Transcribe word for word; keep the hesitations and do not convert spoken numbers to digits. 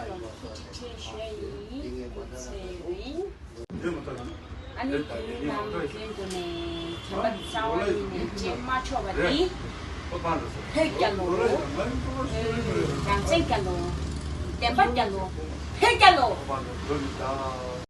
ཚོ་ལ་ཐུགས་རྗེ་ཆེ་ཞུ་ཡ་ཡིན། ཁོང་ཚོས་རིང་། ཨ་ནི་དུས་ནམ་རྒྱུན་དུ་ནས་བྱམས་པ་རྩ་བ་ཉིད་ནས་བརྗེད་མ་ཆོག་པ་འདི། བོད་རྒྱལ་ལོ། རང་བཙན་རྒྱལ་ལོ། བདེན་པ་རྒྱལ་ལོ། བོད་རྒྱལ་ལོ།